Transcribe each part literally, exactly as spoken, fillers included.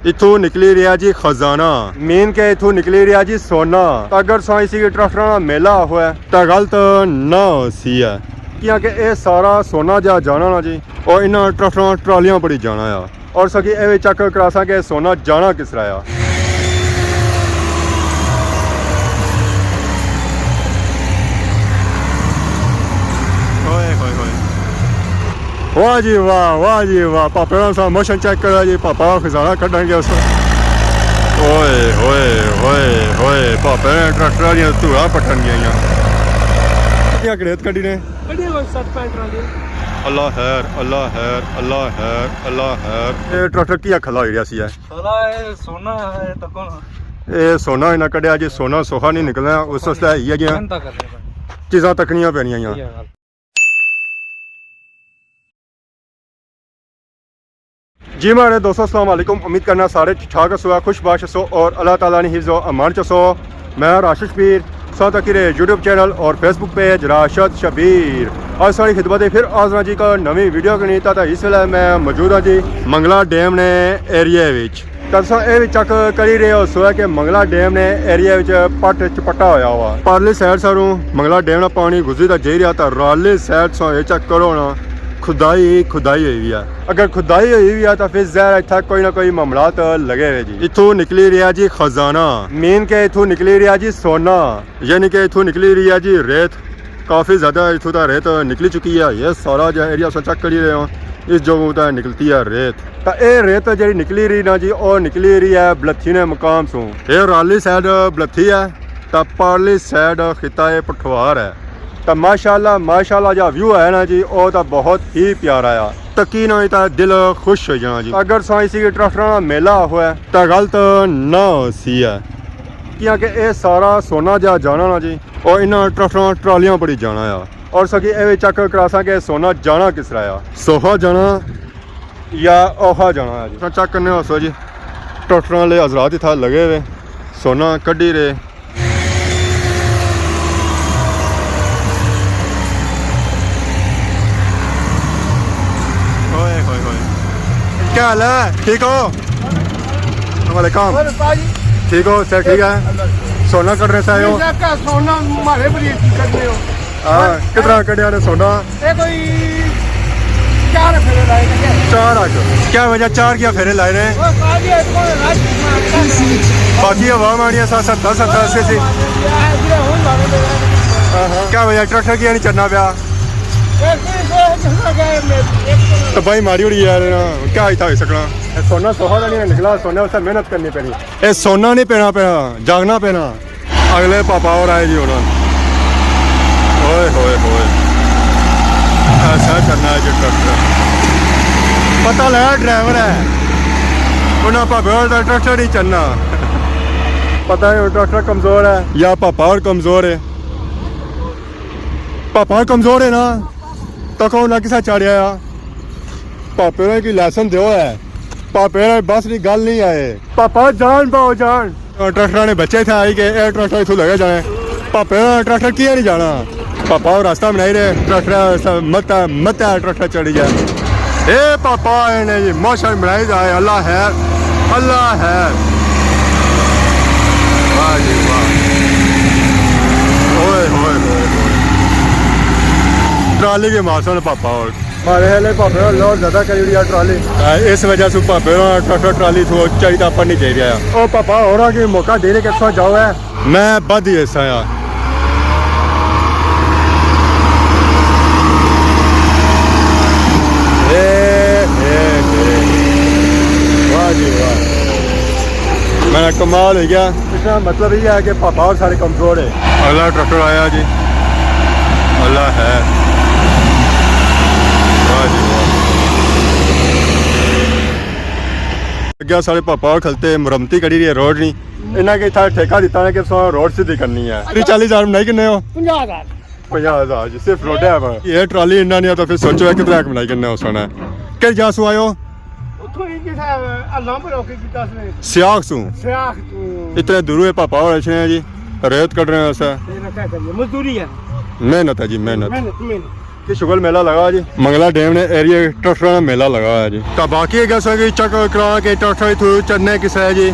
اتھوں نکلی رہیا جی خزانہ، مین کہ اتھوں نکلی رہیا جی سونا۔ اگر ساں اسی کی ٹریکٹراں نا میلہ آخو ہے تاں غلط نہ ہوسی ہے، کیونکہ اے سارا سونا جا جانا نا جی، اور انہاں ٹریکٹراں ٹرالیاں پڑی جانا آ۔ اور سکی اے وی چیک کراساں کہ سونا جانا کس طرح آ۔ اوئے ہوئے ہوئے۔ واہ جی واہ، واہ جی واہ، پاپے ہوراں سا موشن چیک کرو جی، پاپا خزانہ کڈن گیا اس۔ اوئے ہوئے ہوئے ہوئے، پاپے نے ٹریکٹر دیاں دھوڑاں پٹن گیاں۔ کتنی ریت کڈی نے؟ کڈی کوئی ست پوائنٹ ٹرالی۔ اللہ خیر، اللہ خیر، اللہ خیر، اللہ خیر۔ اے ٹریکٹر کیا کھلا ہوئی رہیا سی ہے؟ سارا اے سونا ہے، تکو نا۔ اے سونا انہاں کڈیا جی، سونا سوکھا نہیں نکلنا، اس واسطے یہ جیاں محنت کرنی پڑنی۔ چیزاں تکنیاں پینیاں۔ یہ گل۔ جی ماڑے دوستو، السلام علیکم۔ امید کرنا سارے ٹھیک ٹھاک ہسو، خوش باش ہسو اور اللہ تعالیٰ نے حفظ و امان چ ہسو۔ میں راشد شبیر، سو تکی رہے یوٹیوب چینل اور فیس بک پیج راشد شبیر۔ آج ساری خدمت پھر حاضر ہاں جی ایک نویں ویڈیو کے نیتا۔ تو اس ویلے میں موجود ہاں جی منگلا ڈیم نے ایریے وچ۔ تو تساں اے وی چیک کری رہے ہو سو ہے کہ منگلا ڈیم نے ایریے وچ پٹ چپٹا ہویا ہوا۔ پارلی سائیڈ ساروں منگلا ڈیم نا پانی گزری تا جائی رہیا، تا راللی سائیڈ سوں اے چیک کرو نا، کھدائی ہی کھدائی ہوئی ہوئی ہے۔ اگر کھدائی ہوئی ہوئی ہے تو پھر ظاہر ہے اتھا کوئی نہ کوئی معاملات لگے ہوئے جی۔ اتھوں نکلی رہیا جی خزانہ، مین کہ اتھوں نکلی رہیا جی سونا، یعنی کہ اتھوں نکلی رہیا جی ریت۔ کافی زیادہ اتھوں تا ریت نکلی چکی ہے۔ یہ سارا جا ایریا اساں چیک کری رہے ہاں، اس جگہ تا نکلتی ہے ریت۔ تا اے ریت جیڑی نکلی رہی نا جی، او نکلی رہی ہے بلتھی نے مقام سوں۔ اے راللی سائیڈ بلتھی ہے، تا پارلی سائیڈ خطہ پٹھوار ہے۔ تا ماشاءاللہ، ماشاءاللہ جا ویو ہے نا جی، او تا بہت ہی پیارا ہے۔ تکی نا ہی تا دل خوش ہو جانا جی۔ اگر ساں اسی کی ٹریکٹراں نا میلہ آخو ہے، تا غلط نہ ہوسی ہے۔ کیونکہ اے سارا سونا جا جانا نا جی، اور انہاں ٹریکٹراں ٹرالیاں پڑی جانا آ۔ اور سکی اے وی چیک کراساں کہ سونا جانا کس طرح آ، سوکھا جانا یا اوکھا جانا آ جی۔ تساں چیک کرنے ہو سو جی، ٹریکٹراں آلے حضرات اتھا لگے ہوئے، سونا کڈی رہے۔ اوئے ہوئے ہوئے۔ کیا حال ہے؟ ٹھیک ہو؟ السلام علیکم۔ اور پاجی؟ ٹھیک ہو؟ سر ٹھیک ہے؟ سونا کڈ رہے سا ہو؟ یہ کیا سونا مارے بری کڈ رہے ہو؟ ہاں، کتنا کڈیا نے سونا؟ یہ کوئی چار پھیرے لائے نے۔ چار آ۔ کیا وجہ چار کیا پھیرے لائے نے؟ وہ پاجی ہے، تو رش باقی عوام آنی ہے سا ستر، ستر، اسی، اسی۔ ہاں، ہاں۔ کیا وجہ ٹریکٹر کیا نہیں چلنا پیا؟ تو بھائی ماری اڑی یار، کیا اتھا ہوئی سکنا؟ سونا سوہا نہیں نکلا، سونے واسطے محنت کرنی پینی۔ اے سونا نہیں پینا پینا، جاگنا پینا۔ اگلے پاپا اور آئے جی ہونا۔ اوئے ہوئے ہوئے۔ ایسا چلنا ہے جی ٹریکٹر۔ پتہ لگا ڈرائیور ہے۔ انہاں پاپے اور دا ٹریکٹر نہیں چلنا۔ پتہ ہے ٹریکٹر کمزور ہے یا پاپا اور کمزور ہے۔ پاپا کمزور ہے نا، تکو نہ کسا چاڑیا آ۔ پاپے نے کی لیسن دیو ہے، پاپے نے بس نی گل نہیں آئے۔ پاپا جان پاؤ جان۔ ٹریکٹر نے بچے تھے آئی کہ اے ٹریکٹر اتھوں لگے جانے۔ پاپے نے ٹریکٹر کیا نہیں جانا؟ پاپا وہ راستہ بنائی رہے، ٹریکٹر مت مت ٹریکٹر چڑھی جائے۔ اے پاپا، انہیں جی موشن بنائی دا ہے، اللہ خیر، اللہ خیر۔ واہ جی واہ۔ اوئے ہوئے ہوئے ہوئے۔ ٹرالی کے ماسن پاپا اور۔ مارے ہلے پاپے اور لوڈ زیادہ کری اڑیا ٹرالی۔ اس وجہ سے پاپے اور ٹریکٹر ٹرالی تھو چاہیے تھا پڑھنی چاہیے۔ او پاپا، اور آگے موقع دینے کے ساتھ جاؤ ہے۔ میں بدھ ہی ایسا آ۔ اے، اے، اے۔ واہ جی واہ۔ میرا کمال ہو گیا۔ اس کا مطلب یہ ہے کہ پاپا اور سارے کمزور ہیں۔ اگلا ٹریکٹر آیا جی۔ اللہ ہے۔ واہ جی واہ۔ اگے سارے پاپا اور کھلتے مرمتی کری رہی ہے روڈ نہیں۔ انہاں کے اتھا ٹھیکہ دیتا ہے کہ تساں روڈ سیدھی کرنی ہے۔ تری چالیس ہزار بنائی کنے ہو؟ پنجاہ ہزار۔ پنجاہ ہزار جی، صرف روڈے آ۔ یہ ٹرالی انہاں نے تو پھر سوچو ہے کتنا ایک بنائی کنے ہو سونا ہے۔ کس جا سو آئے ہو؟ اتھوں ہی کسا اللہ پر اوکے کیتا اس نے۔ سیاخ سوں۔ سیاخ تو۔ اتنے دوروں ہے پاپا اور اچھنے ہیں جی، ریت کٹ رہے ہیں اسے۔ پھر کیا کریے؟ مزدوری ہے۔ محنت ہے جی، محنت۔ محنت، محنت۔ شغل میلہ لگا جی۔ منگلا ڈیم نے ایریے ٹریکٹراں نا میلہ لگا ہوا ہے جی۔ تا باقی اگے اساں کی چیک کراں کہ ٹریکٹر اتھوں چڑھنے کسے ہے جی۔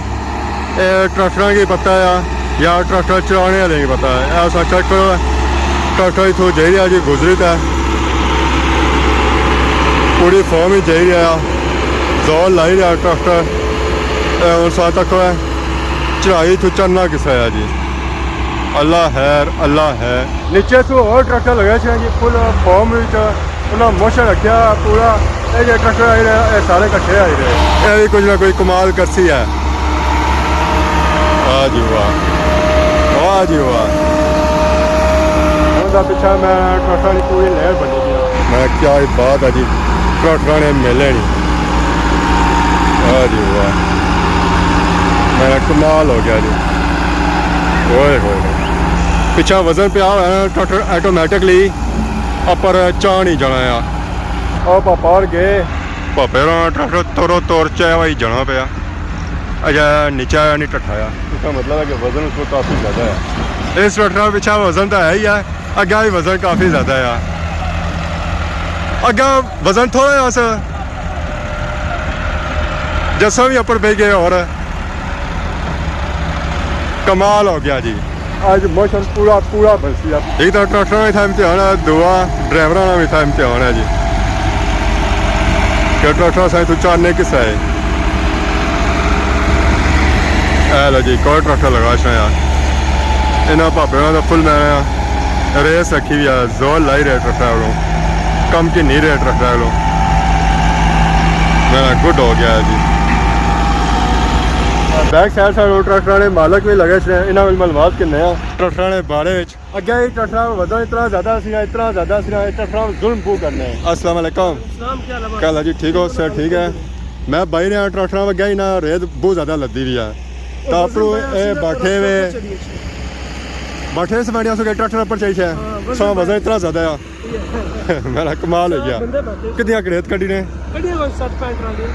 اے ٹریکٹراں کی پتہ ہے یا ٹریکٹر چڑھانے والے کی پتہ ہے۔ اے اساں چیک کرو، ٹریکٹر اتھوں جائی رہیا جی، گزری تے پوری فارم ہی جائی رہیا، زور لائی رہیا ٹریکٹر۔ اے ہن ساں تک چڑھائی اتھوں چڑھنا کسے ہے جی۔ اللہ خیر، اللہ ہے۔ نیچے سو اور ٹریکٹر لگے سے جی، فل فارم وچ انہاں موشن رکھیا پورا۔ اے جے ٹریکٹر آئی رہے، اے سارے کٹھے آئی رہے۔ اے بھی کچھ نہ کچھ کمال کرسی ہے۔ واہ جی واہ، واہ جی واہ۔ ہن دا پچھا میں ٹریکٹراں دی پوری لین بنی گیا۔ میں کیا ہی بات ہے جی، ٹریکٹراں نے میلے نہیں۔ واہ جی واہ، میں کمال ہو گیا جی۔ اوئے ہوئے ہوئے۔ پچھا وزن پیا ہوا ہے، ٹریکٹر آٹومیٹکلی اپر چاہ نہیں جانا آ۔ او پاپا اور گئے۔ پاپے ہوراں ٹریکٹر تورو تور چاہ وائی جانا پیا۔ اجے نیچے آیا نہیں ٹٹھایا۔ اس کا مطلب ہے کہ وزن اس کو کافی زیادہ ہے۔ اس ٹریکٹر پچھا وزن تو ہے ہی ہے، اگا بھی وزن کافی زیادہ ہے۔ اگا وزن تھوڑا جہا سا، جسم بھی اپر پہ گئے اور کمال ہو گیا جی۔ اج موشن پورا، پورا بنسی ہے۔ ایک تو ٹریکٹر نا اتھا امتحان ہے، دوا ڈرائیور نا بھی اتھا امتحان ہے جی۔ کہ ٹریکٹر سائیں تو چارنے کسا ہے۔ اے لو جی، کوئی ٹریکٹر لگا چھایا۔ انہاں پاپے ہوراں دا فل میں ریس رکھی ہوئی ہے، زور لائی رہے ٹریکٹر والوں، کم کی نہیں رہے ٹریکٹر والوں۔ میرا گڈ ہو گیا ہے جی۔ بیک سائیڈ سارے ٹریکٹر نے مالک بھی لگے سے، انہاں وچ معلومات کنے آ ٹریکٹر نے بارے وچ۔ اگے ہی ٹریکٹر وزن اتنا زیادہ سی نا، اتنا زیادہ سی نا، اے ٹریکٹر ظلم بہت کرنے۔ السلام علیکم۔ السلام، کیا حال ہے؟ کیا حال ہے جی؟ ٹھیک ہو؟ سر ٹھیک ہے۔ میں بائی نے ٹریکٹر وگیا ہی نا، ریت بہت زیادہ لدی ہوئی ہے۔ تو اپرو اے بیٹھے ہوئے بیٹھے سماڑیاں سو کے ٹریکٹر پر چاہیے۔ ہاں، وزن سو وزن اتنا زیادہ ہے۔ میرا کمال ہو گیا۔ بندے بیٹھے۔ کتنی اک ریت کڈی نے؟ کڈی ہوئی ست پوائنٹ والی۔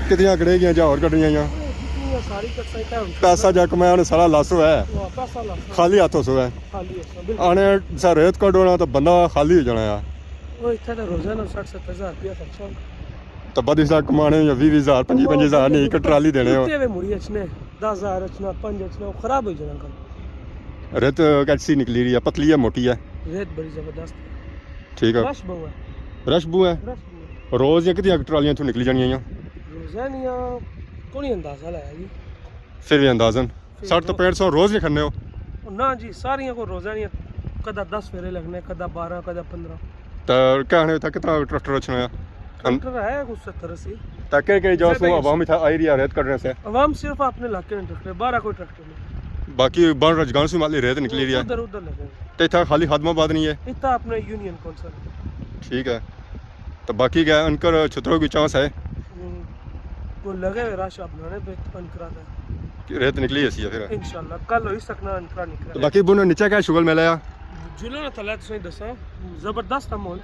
کتنی اک رہ گیا جا اور کڈنی آئیاں؟ کتنی ساری کسائی ٹائم۔ پیسہ جا کمایا نے سارا لاس ہوا ہے۔ ہاں، پیسہ لاس ہوا۔ خالی ہاتھ ہو سو ہے۔ خالی ہو سو، بالکل۔ آنے سا ریت کڈو نا تو بندہ خالی ہو جانا ہے۔ وہ اتھا تو روزانہ سٹھ ستر ہزار روپیہ خرچہ ہونا۔ تو بعد اس دا کمانے یا ویہہ ویہہ ہزار، پنجی پنجی ہزار نہیں، ایک ٹرالی دینے ہو۔ اتنے وے مڑی اچھنے، دس ہزار اچھنا، پنج اچھنا، وہ خراب ہو جانا کم۔ ریت کیسی نکلی رہی ہے، پتلی ہے، موٹی ہے؟ ریت بڑی زبردست ہے۔ ٹھیک ہے۔ رش بہو ہے۔ رش بہو ہے؟ رش بہو ہے۔ روز یا کتنی ٹرالیاں اتھوں نکلی جانیاں ہیں؟ روزہ نہیں آ، کوئی اندازہ لایا جی۔ پھر بھی اندازاً؟ پھر سٹھ تو پینٹھ سو روز ہی کھڑنے ہو؟ نہ جی، ساریاں کو روزہ نہیں، کدا دس پھیرے لگنے، کدا بارہ، کدا پندرہ۔ تو کہنے تھا کتنا ٹریکٹر اچھنا ہے؟ ٹریکٹر ہے کوئی ستر اسی۔ تو کہڑی کہڑی جگہ سے عوام اتھا آئی رہی ہے ریت کڈنے سے؟ عوام صرف اپنے علاقے نے ٹریکٹر، باہر کوئی ٹریکٹر نہیں۔ باقی بن رجگان سے مالی ریت نکلی رہی ہے۔ ادھر، ادھر لگے۔ تو اتھا خالی خادم آباد نہیں ہے؟ اتھا اپنے یونین کونسل۔ ٹھیک ہے۔ تو باقی کیا انکر چھتروں کی چانس ہے؟ ہوں۔ وہ لگے ہوئے رش آپ بنانے پہ انکرا تھا۔ ریت نکلی ایسی ہے پھر؟ انشاءاللہ، کل ہوئی سکنا انکرا نکلا۔ تو باقی بن نیچے کیا شغل میلہ آ؟ جلنا تھلے تساں دساں، زبردست ہے ماحول۔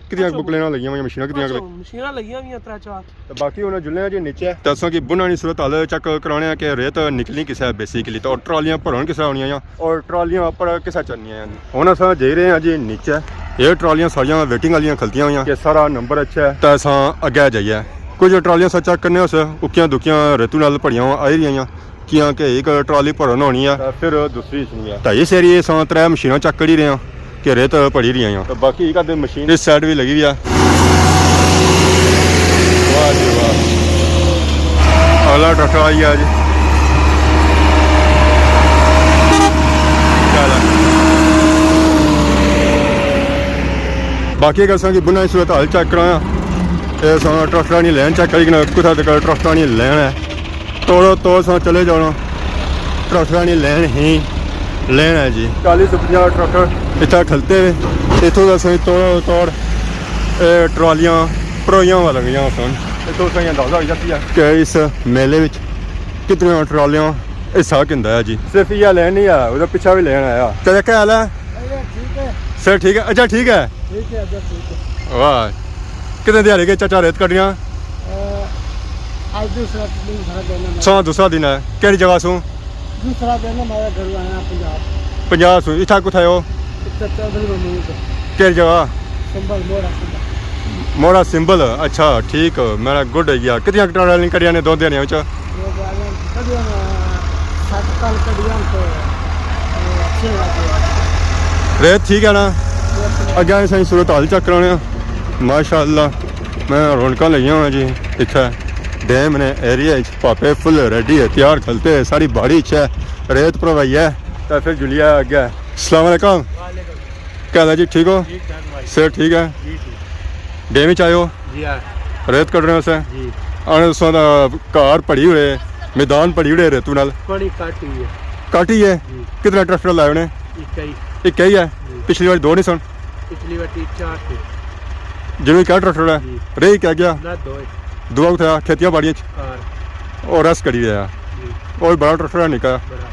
کتنیاں اچھا، بک لینا لگیاں ہوئیاں مشیناں، کتنیاں اچھا، مشیناں لگیاں ہوئیاں ترے چار۔ تے باقی ہن جلنے آں جی نیچے۔ تے اساں کی بناں نی صورت حال چیک کرانے آں کہ ریت نکلنی کسے بیسیکلی، تے ٹرالیاں بھرن کسے ہونیاں آں، اور ٹرالیاں اپر کسے چڑھنیاں آں۔ ہن اساں جائی رہے آں جی نیچے۔ اے ٹرالیاں ساریاں ویٹنگ آلیاں کھلتیاں ہویاں کہ سارا نمبر اچھا ہے، تے اساں اگے جائیے۔ کچھ ٹرالیاں اساں چیک کرنے اس، اکیاں دکیاں ریتوں نال بھریاں ہویاں آئی رہیاں۔ کیاں کہ ایک ٹرالی بھرن ہونی ہے۔ تے پھر دوسری اچھنی ہے۔ تے اس ایریے اساں ترے مشیناں چیک کری رہے آں کہ ریت بھری رہی ہیں۔ تے باقی ایک آدھی مشین اس سائیڈ بھی لگی ہوئی ہے۔ واہ جی واہ۔ اگلا ٹریکٹر آئی گیا جی۔ چل۔ باقی اگر اساں کی بناں نی صورت حال چیک کراں، اے اساں ٹریکٹراں نی لین چیک کری کہ کتھا تک ٹریکٹراں نی لین ہے۔ توڑو توڑ ساں چلے جانا۔ ٹریکٹراں نی لین ہی لین ہے جی۔ چالی سے پنجاہ ٹریکٹر اتھا کھلتے ہوئے۔ اتھوں دا ساں توڑو توڑ، اے، ٹرالیاں پرویاں والا گئیاں سن۔ اتھوں ساں اندازہ ہوئی جاتی ہے کہ اس میلے وچ کتنیاں ٹرالیاں حصہ گھندا ہے جی۔ صرف یہ لین نہیں ہے، ادھر پیچھے بھی لین آیا۔ چاچا کیا حال ہے؟ ٹھیک ہے۔ سر ٹھیک ہے، اچھا ٹھیک ہے۔ ٹھیک ہے، اچھا ٹھیک ہے۔ واہ۔ کتنے دیہاڑے گئے چاچا ریت کڈیاں؟ اج دوسرا، دوسرا دن ہے۔ سو دوسرا دن ہے۔ کیڑی جگہ سوں؟ دوسرا دن ہے، ہمارا گھر آیا پنجاب۔ پنجاب سوں۔ اتھا کتھا ہو؟ اتھا چودھری محمود۔ کیڑی جگہ؟ سمبل، موڑا سمبل۔ موڑا سمبل، اچھا، ٹھیک، میرا گڈ ہو گیا۔ کتنی ٹرالیاں کڈیاں نے دو دیہاڑیاں وچ؟ دو دیہاڑیاں کڈیاں نے، ست کل کڈیاں تے، اچھے لگے۔ ریت ٹھیک ہے نا؟ ریت ٹھیک ہے۔ اگے سائیں صورت حال چیک کرانے ہیں۔ ماشاءاللہ، میں رونقاں لگیاں ہوئیاں جی۔ اتھے ڈیم نے ایریا وچ پاپے فل ریڈی ہے، تیار کھلتے، ساری باڑی چ ہے، ریت پروائی ہے، تے پھر جلیا اگے۔ السلام علیکم۔ وعلیکم۔ کیا حال ہے جی، ٹھیک ہو؟ ٹھیک ٹھاک بھائی۔ صحت ٹھیک ہے؟ جی ٹھیک۔ ڈیم وچ آئے ہو؟ جی ہاں۔ ریت کڈنے واسطے؟ جی۔ آنے تساں دا کار پڑی ہوئے، میدان پڑی ہوئے ریتو نال۔ پانی کٹ ہی ہے۔ کٹ ہی ہے؟ جی۔ کتنا ٹریکٹر لائے ہونے؟ اکائی۔ اکائی ہے؟ جی۔ پچھلی واری دو نہیں سن؟ پچھلی واری تین چار تھے۔ جنوبی کیا ٹریکٹر ہے؟ جی۔ رہی کیا گیا؟ نہ، دو ہے۔ دعا کتھے آ؟ کھیتیاں باڑیاں چ؟ کار۔ او ریسٹ کری رہیا۔ جی۔ او بڑا ٹریکٹر ہے نکا؟ بڑا۔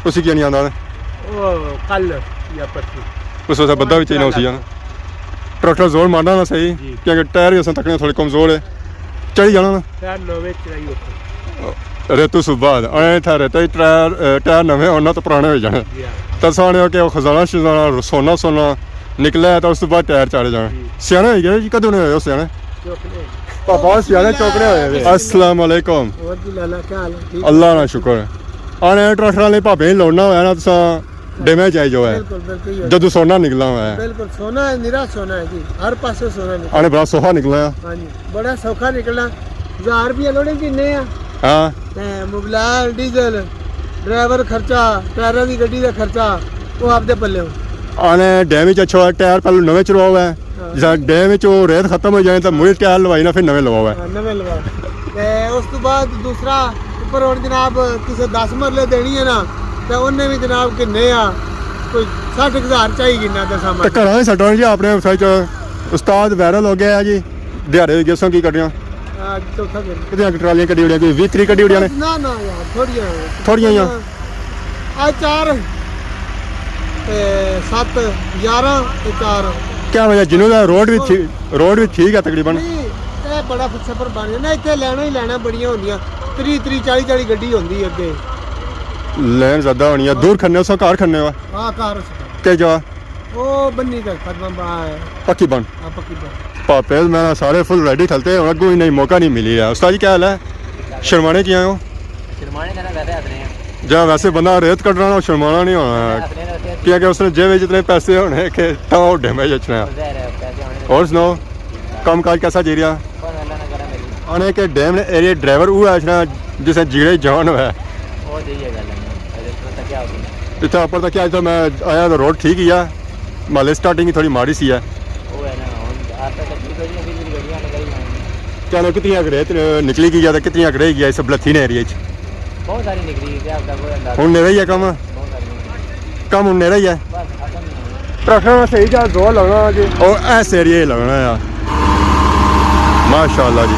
اسی کیا نہیں آندا؟ او کل یا پرسوں۔ اس واسطے بندہ بھی چاہیے اسی جانا۔ ٹریکٹر زور مارنا نا صحیح، جی۔ کیونکہ ٹائر بھی اساں تکنے تھوڑے کمزور ہے۔ چڑھی جانا نا۔ ٹائر نویں چڑھائی اتھے۔ ریتو صبح آنے تھا ریتا ہی ٹائر، اے، ٹائر نویں ہونا تو پرانے ہو جانے۔ جی ہاں۔ تو سانے ہو کہ وہ خزانہ شزانہ، سونا سونا نکلا ہے تو اس بعد ٹائر چاڑھے جانے۔ جی۔ سیانے ہو گئے جی، کدوں نے ہوئے ہو سیانے؟ چوکنے۔ پاپا سیانے چوکنے ہوئے ہوئے۔ السلام علیکم۔ اور جی لالا، کیا حال ہے؟ ٹھیک؟ اللہ نا شکر۔ آنے ٹریکٹر والے پاپے ہی لوڑنا ہویا نا تساں ڈیمیج آئی جو ہے۔ بالکل، بالکل۔ جدوں سونا نکلا ہوا ہے۔ بالکل، سونا ہے، نرا سونا ہے جی، ہر پاسے سونا نکلا۔ آنے بڑا سوکھا نکلا ہے۔ ہاں جی، بڑا سوکھا نکلنا۔ ہزار روپیہ لوڑے کنے آ؟ ہاں۔ تے موبلائل، ڈیزل، ڈرائیور خرچہ، ٹائراں دی گڈی دا خرچہ، وہ آپ دے پلے ہو۔ آنے ڈیم وچ اچھا ٹائر پہلے نویں چلوا ہوا ہے۔ ہاں۔ جس ڈیم وچ وہ ریت ختم ہو جائے تو مڑی ٹائر لوائی نا، پھر نویں لوا ہوا ہے۔ ہاں، نویں لوا۔ تے اس تو بعد دوسرا اوپر ہن جناب کسے دس مرلے دینی ہے نا، تے انہیں بھی جناب کنے آ کوئی سٹھ ہزار چاہی گھننا تے سامان۔ تے گھراں وچ سٹاں جی اپنے اس وچ استاد وائرل ہو گیا ہے جی، دیہاڑے ہوئی گئے سن کی کڈیاں۔ آج چوتھا دن۔ کتنیاں ٹرالیاں کڈی اڑیاں؟ کوئی ویہہ تریہہ کڈی اڑیاں نے؟ نہ، نہ یار، تھوڑیاں۔ تھوڑیاں ہی آ؟ آج چار تے ست، گیارہ تے چار۔ کیا وجہ؟ جنوں دا روڈ بھی ٹھی-، روڈ بھی ٹھیک ہے تقریباً۔ نہیں، اے بڑا سفر بن گیا نا، اتھے لائناں ہی لائناں بڑیاں ہوندیاں، تریہہ تریہہ، چالی چالی گڈی ہوندی اگے۔ لائن زیادہ ہونی ہے۔ دور کھنے ہو سو، گھر کھنے ہو؟ ہاں، گھر اس۔ کس جگہ؟ او بنی تے ختم با-، پکی بن۔ ہاں، پکی بن۔ پاپے میں سارے فل ریڈی کھلتے، ہن اگوں ہی نہیں، موقع نہیں ملی رہیا۔ استاد جی، کیا حال ہے؟ شرمانے کیاں ہو؟ شرمانے کہنا ویسے ہنس رہے ہیں۔ جا ویسے بندہ ریت کڈنا نا، شرمانا نہیں ہونا۔ ہنس رہے ہیں ویسے۔ کیونکہ اس نے جیب وچ اتنے پیسے ہونے کہ تاں وہ ڈیمیج اچھنا۔ ظاہر ہے، پیسے ہونے۔ اور سناؤ، کم کاج کیسا جی رہیا؟ بس اللہ نہ کرے میری۔ آنے کہ ڈیم نے ایریا ڈرائیور وہ اچھنا جسے جیڑے جان ہوئے۔ وہ تو یہ گل ہے، اگر تو تکیا ہوگی نا۔ اتنا اوپر تک کیا، اتنا میں آیا تو روڈ ٹھیک ہی ہے، مالے سٹارٹنگ ہی تھوڑی ماڑی سی ہے۔ وہ ہے نا، ہن آستا تک نکل گئی، پھر بھی گڈیاں نکل گئی۔ کیا نو کتنی اک ریت نکلی گئی ہے تے کتنی اک رہ گئی ہے اس بلتھی نے ایریا چ؟ بہت ساری نکلی گئی، آپ کا کوئی اندازہ ہن نیڑا ہی ہے کم؟ بہت ساری نکلی۔ کم ہن نیڑا ہی ہے۔ بس ختم ہی ہونا۔ ٹریکٹر صحیح جا زور لگنا جی۔ او ایس ایریا ہی لگنا ہے۔ ماشاءاللہ جی۔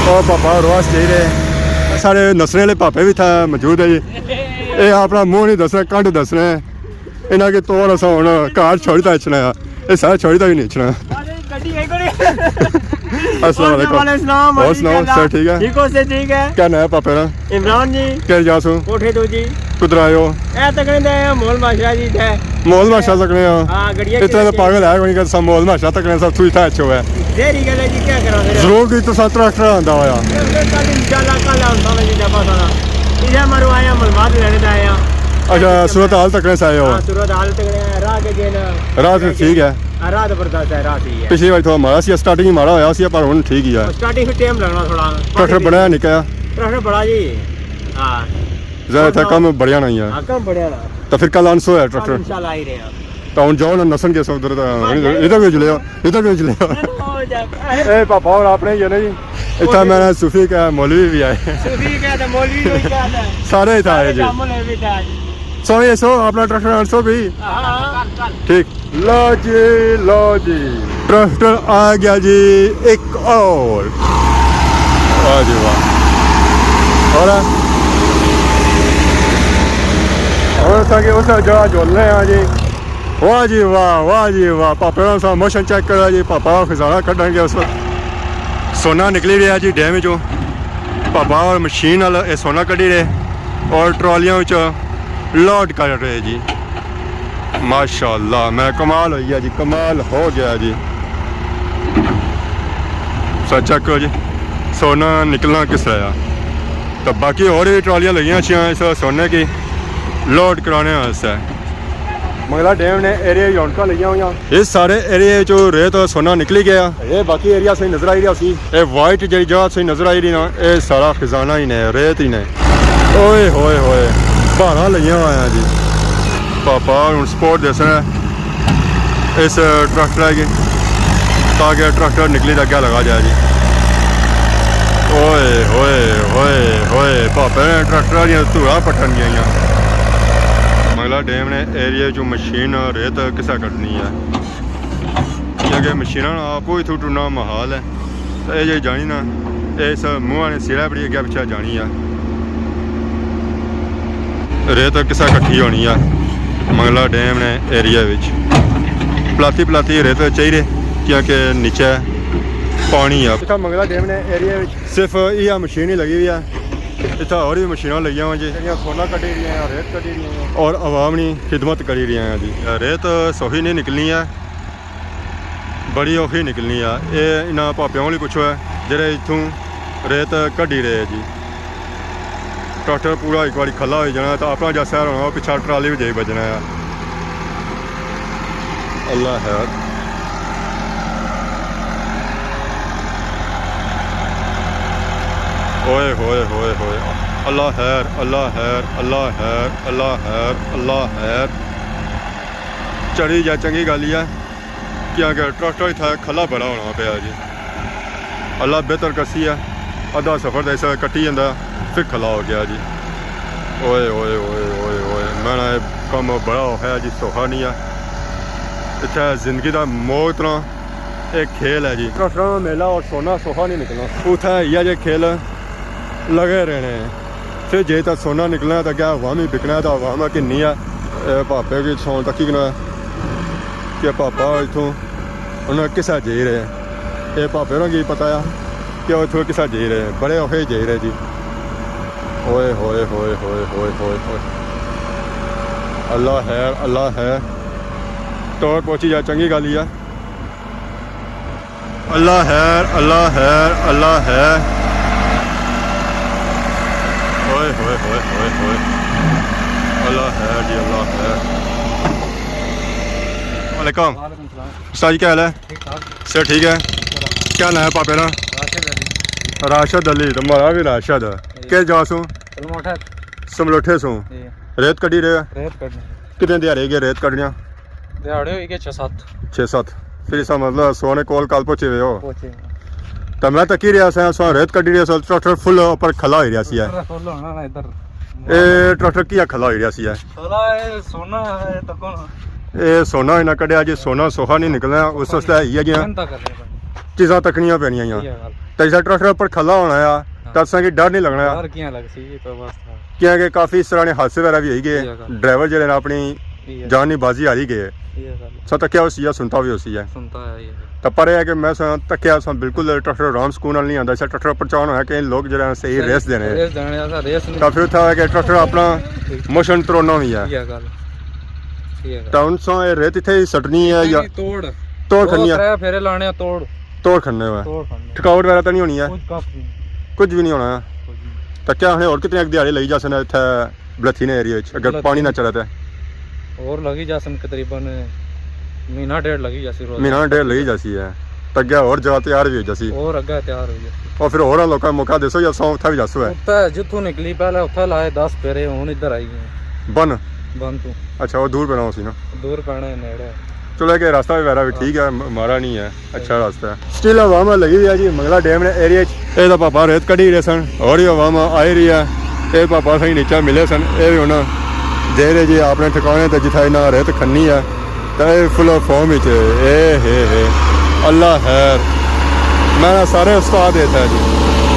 او پاپا رواس چاہیے۔ سارے نسنے والے پاپے بھی تھا موجود ہے جی۔ اے اپنا منہ نہیں دسنا، کنڈ دسنا ہے۔ انہاں کے طور اساں ہن کار چھوڑی تے اچھنا ہے۔ اے سارا چھوڑی تے بھی نہیں اچھنا۔ ارے، گڈی ہے کوئی۔ السلام علیکم۔ وعلیکم السلام، اور سناؤ، سر ٹھیک ہے؟ ٹھیک ہو، سر ٹھیک ہے؟ کیا نام ہے پاپے نا؟ عمران جی۔ کیا جا سو؟ کوٹھے تو جی۔ کدھر آئے ہو؟ اے تکنے دے مول ماشا جی تے۔ مول ماشا تکنے ہو؟ ہاں، گڈیاں اتنا تو پاگل ہے کوئی کہ سب مول ماشا تکنے سب تھوئی تھا اچھو ہے۔ ڈیری گل ہے جی، کیا کرا پھر؟ ضرور کوئی تو ساتھ ٹریکٹر آندا ہویا۔ کل انشاءاللہ کل آندا میں جی ڈبا سارا۔ ادھر مارو آیا، معلومات لینے تے آیا۔ اچھا، صورت حال تکنے سے آئے ہو؟ ہاں، صورت حال تکنے آیا، راہ کے جے نا۔ راہ تو ٹھیک ہے۔ ہاں، راہ زبردست ہے، راہ صحیح ہے۔ پچھلی واری تھوڑا ماڑا سی، سٹارٹنگ ہی ماڑا ہویا سی، پر ہن ٹھیک ہی ہے۔ سٹارٹنگ وچ ٹائم لگنا تھوڑا۔ ٹریکٹر بڑا ہے نکا؟ ٹریکٹر بڑا جی۔ ہاں۔ زیادہ تھا کم بڑھیا نہیں ہے۔ ہاں، کم بڑھیا نا۔ تو پھر کل آنسو ہے ٹریکٹر؟ انشاءاللہ آئی رہے ہیں۔ تو ہن جاؤ نا، نسن کے سو ادھر تو۔ ہاں، ادھر بھی جلے، ادھر بھی جلے۔ اے پاپا اور اپنے ہی ہے نا جی۔ اتھا میں صوفی کا مولوی بھی آئے۔ صوفی کا تو مولوی بھی آئے۔ سارے اتھا آئے جی۔ سارے مولوی بھی آئے۔ سو یہ سو اپنا ٹریکٹر آنسو بھی۔ ہاں، کل، کل۔ ٹھیک۔ لو جی، لو جی، ٹریکٹر آ گیا جی، ایک اور۔ واہ جی واہ۔ اور، اور اساں کے اس جگہ جلنے ہاں جی۔ واہ جی واہ، واہ جی واہ، پاپے ہوراں سا موشن چیک کرو جی، پاپا خزانہ کڈن گے اس وقت۔ سونا نکلی رہیا جی ڈیم وچوں، پاپا اور مشین نال اے سونا کڈی رہے اور ٹرالیاں وچ لوڈ کر رہے جی۔ ماشاءاللہ، میں کمال ہوئی گیا جی، کمال ہو گیا جی۔ سا چیک کرو جی، سونا نکلنا کس طرح آ۔ تو باقی ہور وی ٹرالیاں لگیاں اچھیاں اس سونے کی لوڈ کرانے واسطے۔ منگلا ڈیم نے ایریا رونقاں لگیاں ہوئیاں۔ اس سارے ایریا چوں ریت سونا نکلی گیا۔ اے باقی ایریا سہی نظر آئی رہیا سی۔ اے وائٹ جیڑی جگہ سہی نظر آئی رہی نا، اے سارا خزانہ ہی نے، ریت ہی نے۔ اوئے ہوئے ہوئے، بھاراں لگیاں ہوئیاں جی۔ پاپا ہن سپورٹ دیسن اس ٹریکٹر کی، تاکہ ٹریکٹر نکلی تے اگے لگا جائے جی۔ اوئے ہوئے ہوئے ہوئے، پاپے نے ٹریکٹر دیاں دھوڑاں پٹن گئیاں۔ منگلا ڈیم نے ایریا چوں مشین ریت کسا کڈنی ہے، کیونکہ مشیناں نا آپو اتھوں ٹرنا محال ہے۔ تے اے جے جانی نا، اے اس منہ نے سرا بڑی اگے پچھے جانی ہے۔ ریت کسا کٹھی ہونی ہے منگلا ڈیم نے ایریا وچ۔ پلاتی پلاتی ریت چاہیے، کیونکہ نیچے پانی ہے۔ اتھا منگلا ڈیم نے ایریا وچ صرف یہ مشین ہی لگی ہوئی ہے۔ اتھا اور بھی مشیناں لگیاں ہوئیاں جی، جیڑیاں سونا کڈی رہیاں ہیں، ریت کڈی رہیاں ہیں اور عوام نی خدمت کری رہیاں ہیں جی۔ ریت سوہی نہیں نکلنی ہے، بڑی اوکھی نکلنی ہے۔ اے انہاں پاپیاں کول پچھو ہے، جیڑے اتھوں ریت کڈی رہے جی۔ ٹریکٹر پورا ایک واری کھلا ہوئی جانا، تو اپنا جا سیر ہونا، وہ پچھا ٹرالی بھی جائی بجنا ہے۔ اللہ خیر۔ اوئے ہوئے ہوئے ہوئے۔ اللہ خیر، اللہ خیر، اللہ خیر، اللہ خیر، اللہ خیر۔ چڑھی جا چنگی گل ہی ہے، کیونکہ ٹریکٹر اتھا کھلا بڑا ہونا پیا جی۔ اللہ بہتر کرسی ہے، ادھا سفر تے اس کٹی جاندا، پھر کھلا ہو گیا جی۔ اوئے اوئے اوئے اوئے اوئے، میں نا اے کم بڑا اوکھا ہے جی، سوکھا نہیں ہے۔ اتھا زندگی دا موت نا ایک کھیل ہے جی۔ ٹریکٹراں نا میلہ اور سونا سوکھا نہیں نکلنا۔ اتھا ایہا جے کھیل لگے رہنے ہیں۔ پھر جے تاں سونا نکلنا ہے تاں کیا عوام ہی بکنا ہے، تاں عوام ہے کہ نہیں ہے۔ اے پاپے کی سون تکی کنا کہ پاپا اتھوں انہاں کسا جائی رہے۔ اے پاپے ہوراں کی پتہ ہے کہ او اتھوں کسا جائی رہے، بڑے اوکھے جائی رہے جی۔ اوئے ہوئے ہوئے ہوئے ہوئے ہوئے ہوئے۔ اللہ خیر، اللہ خیر۔ ٹور پہنچی جا، چنگی گل ہی ہے۔ اللہ خیر، اللہ خیر، اللہ خیر۔ اوئے ہوئے ہوئے ہوئے ہوئے۔ اللہ خیر جی، اللہ خیر۔ وعلیکم۔ وعلیکم السلام۔ استاد جی، کیا حال ہے؟ ٹھیک ٹھاک۔ سر ٹھیک ہے؟ شکر۔ کیا نام ہے پاپے نا؟ راشد علی۔ راشد علی، تو مارا بھی راشد ہے۔ جی۔ کس جا سوں؟ سملوٹھے۔ سملوٹھے سوں؟ جی۔ ریت کڈی رہے؟ ریت کڈنی۔ کتنے دیہاڑے گئے ریت کڈنیا؟ دیہاڑے ہوئی گئے چھ ست۔ چھ ست۔ پھر اس کا مطلب سونے کول کال پہنچے ہوئے ہو؟ پہنچے ہوئے۔ تو میں تکی رہیا سا، سو ریت کڈی رہیا سا، ٹریکٹر فل اوپر کھلا ہوئی رہیا سی ہے۔ ٹریکٹر فل ہونا نا ادھر۔ اے ٹریکٹر کیا کھلا ہوئی رہیا سی ہے؟ سونا اے، سونا اے، تکو نا۔ اے سونا انہاں کڈیا جی، سونا سوکھا نہیں نکلنا، اس واسطے یہ جیاں محنت کرنی پڑنی۔ چیزاں تکنیاں پینیاں۔ یہ گل۔ تے جسا ٹریکٹر اوپر کھلا ہونا آ، ہاں۔ تاں اساں کی ڈر نہیں لگنا۔ ڈر کیاں لگسی جی، تو بس۔ کیونکہ کافی اس طرح نے حادثے وغیرہ بھی ہوئی گئے، یہ گل۔ ڈرائیور جڑے نے اپنی یہ گل۔ جان نی بازی ہاری گئے۔ یہ گل۔ سا تکیا ہوسی یا سنتا بھی ہوسی ہے۔ سنتا ہے یہ گل۔ تاں پر یہ ہے کہ میں سا تکیا سا بالکل ٹریکٹر آرام سکون نال نہیں آندا، اسا ٹریکٹر اوپر چڑھنا ہویا کہ لوگ جڑے ہیں صحیح ریس دینے۔ ریس دینے، اسا ریس نہیں۔ تاں پھر اتھا ہویا کہ ٹریکٹر اپنا موشن تروڑنا بھی ہے۔ یہ گل۔ یہ گل۔ تاں ہن سا یہ ریت اتھے ہی سٹنی ہے یا نہیں، توڑ۔ توڑ دو کھنی ہے۔ ترے پھیرے لانے آ، توڑ۔ توڑ کھننے ہوئے۔ توڑ کھننے۔ تھکاوٹ وغیرہ تاں نہیں ہونی ہے؟ کچھ کپ نہیں۔ کچھ بھی نہیں ہونا ہے؟ کچھ نہیں۔ تاں کیا ہن اور کتنے ایک دیہاڑے لگی جاسن اتھے بلتھی نے ایریا وچ، اگر بلتھی۔ پانی نہ چڑھے تے؟ اور لگی جاسن تقریباً مہینہ ڈیڑھ لگی جاسی روز۔ مہینہ ڈیڑھ لگی جاسی ہے۔ تاں اگے اور جگہ تیار بھی ہو جاسی۔ اور اگے تیار ہو جاسی۔ اور پھر ہور لوکاں موقع دیسو یا سو اتھا بھی جاسو ہے؟ اتھا جتھوں نکلی پہلے اتھا لائے دس پھیرے، ہن ادھر آئی گئے۔ بن؟ بن تو۔ اچھا، وہ دور پینا ہوسی نا؟ دور پینا ہے، نیڑے۔ چلو، کہ راستہ وغیرہ بھی ٹھیک ہے، م-، مارا نہیں ہے، اچھا راستہ ہے۔ سٹل عوام لگی ہوئی ہے جی منگلا ڈیم نے ایریا چ۔ اے تاں پاپا ریت کڈی رہے سن، ہور ہی عوام آئی رہی ہے۔ اے پاپا سائیں نیچے ملے سن، اے بھی ہن جائی رہے جی اپنے ٹھکانے تے، جتھا انہاں ریت کھنی ہے۔ تے اے فل فارم وچ ہے۔ اے ہے ہے۔ اللہ خیر۔ میں نا سارے استاد اتھے جی۔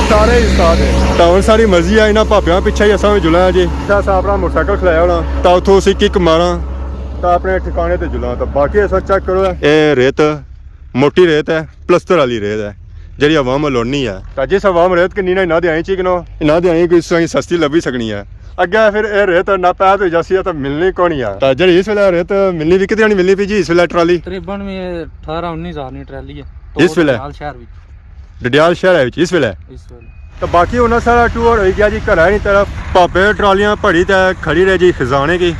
سارے ہی استاد ہے۔ تاں ہن ساری مرضی ہے انہاں پاپیاں پچھے ہی اساں بھی جلاں جی۔ جتھے اساں اپنا موٹر سائیکل کھلایا ہونا، تاں اتھوں اسی کک ماراں، تاں اپنے ٹھکانے تے جلاں۔ تاں باقی اساں چیک کرو، اے ریت موٹی ریت ہے، پلستر والی ریت ہے، جیڑی عوام لوڑنی ہے۔ تاں جس عوام ریت کنی نا، انہاں دے آئیں چی کنو، انہاں دے آئیں کوئی سستی لبھی سکنی ہے۔ اگے پھر اے ریت ناپید ہوئی جاسی ہے تے ملنی کونی آ۔ تے جیڑی اس ویلے ریت ملنی وی کتنی آنی ملنی پی جی اس ویلے ٹرالی؟ تقریباً میں اٹھارہ انیس ہزار نی ٹرالی ہے۔ اس ویلے؟ ڈڈیال شہر وچ۔ ڈڈیال شہر وچ اس ویلے؟ اس ویلے۔ تے باقی ہن سارا ٹور ہوئی گیا جی گھرا نی طرف۔ پاپے ٹرالیاں پڑی تے کھڑی رہی جی خزانے کی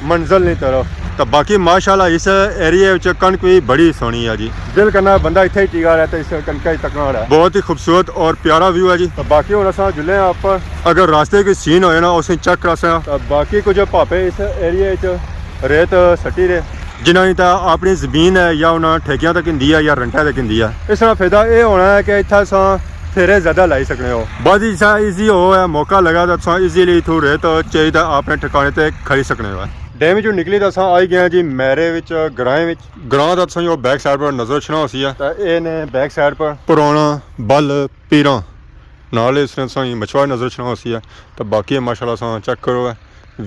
منزل نی طرف۔ تے باقی ماشاءاللہ اس ایریے وچ کنک وی بڑی سوہنی ہے جی۔ دل کرنا بندہ اتھے ہی ٹکا رہے تے اس کنکا ہی تکنا رہے۔ بہت ہی خوبصورت اور پیارا ویو ہے جی۔ تے باقی ہن اساں جلے آں اپر۔ اگر راستے کوئی سین ہوئے نا اسیں چیک کراساں۔ تے باقی کچھ پاپے اس ایریے وچ ریت سٹی رہے، جنہاں نی تے اپنی زمین ہے یا انہاں ٹھیکیاں تے گھندی ہے یا رنٹاں تے گھندی ہے۔ اس طرح فائدہ اے ہونا ہے کہ اتھا اساں پھیرے زیادہ لائی سکنے ہو۔ بعد جسا ایزی ہو ہے موقع لگا تے تساں ایزیلی اتھوں ریت چائی تے اپنے ٹھکانے تے کھڑی سکنے ہو۔ ڈیم وچوں نکلی تے اساں آئی گئے ہاں جی میرے وچ، گرائیں وچ۔ گراں تے تساں او بیک سائیڈ پر نظر اچھنا ہوسی ہے۔ تے اے نے بیک سائیڈ پر پرانا بل پیراں، نال اس نے تساں مچھوا نظر اچھنا ہوسی ہے۔ تے باقی ماشاءاللہ تساں چیک کرو ہے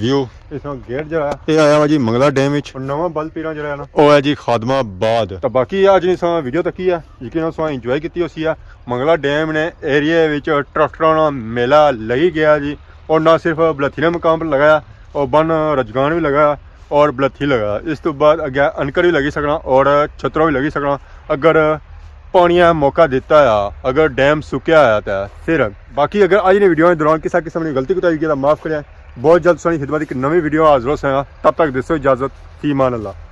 ویو۔ اس نا گیٹ جیڑا ہے، اے آیا وا جی منگلا ڈیم وچ۔ اور نواں بل پیراں جیڑا ہے نا، او ہے جی خادم آباد۔ تے باقی اج نی تساں ویڈیو تکی ہے، یقیناً تساں انجوائے کیتی ہوسی ہے۔ منگلا ڈیم نے ایریے وچ ٹریکٹراں نا میلہ لگی گیا جی، اور نہ صرف بلتھی نے مقام پر لگایا، اور بن رجگان بھی لگایا اور بلتھی لگایا۔ اس تو بعد اگے انکر بھی لگی سکنا اور چھترو بھی لگی سکنا۔ اگر پانی ہے موقع دیتا ہے، اگر ڈیم سکیا ہے تے پھر۔ باقی اگر اج نی ویڈیو دے دوران کسا قسم نی غلطی کوتاہی ہوئی گئی تے معاف کریا۔ بہت جلد تساں نی خدمت ایک نویں ویڈیو حاضر ہوساں۔ تب تک دیسو اجازت، فی امان اللہ۔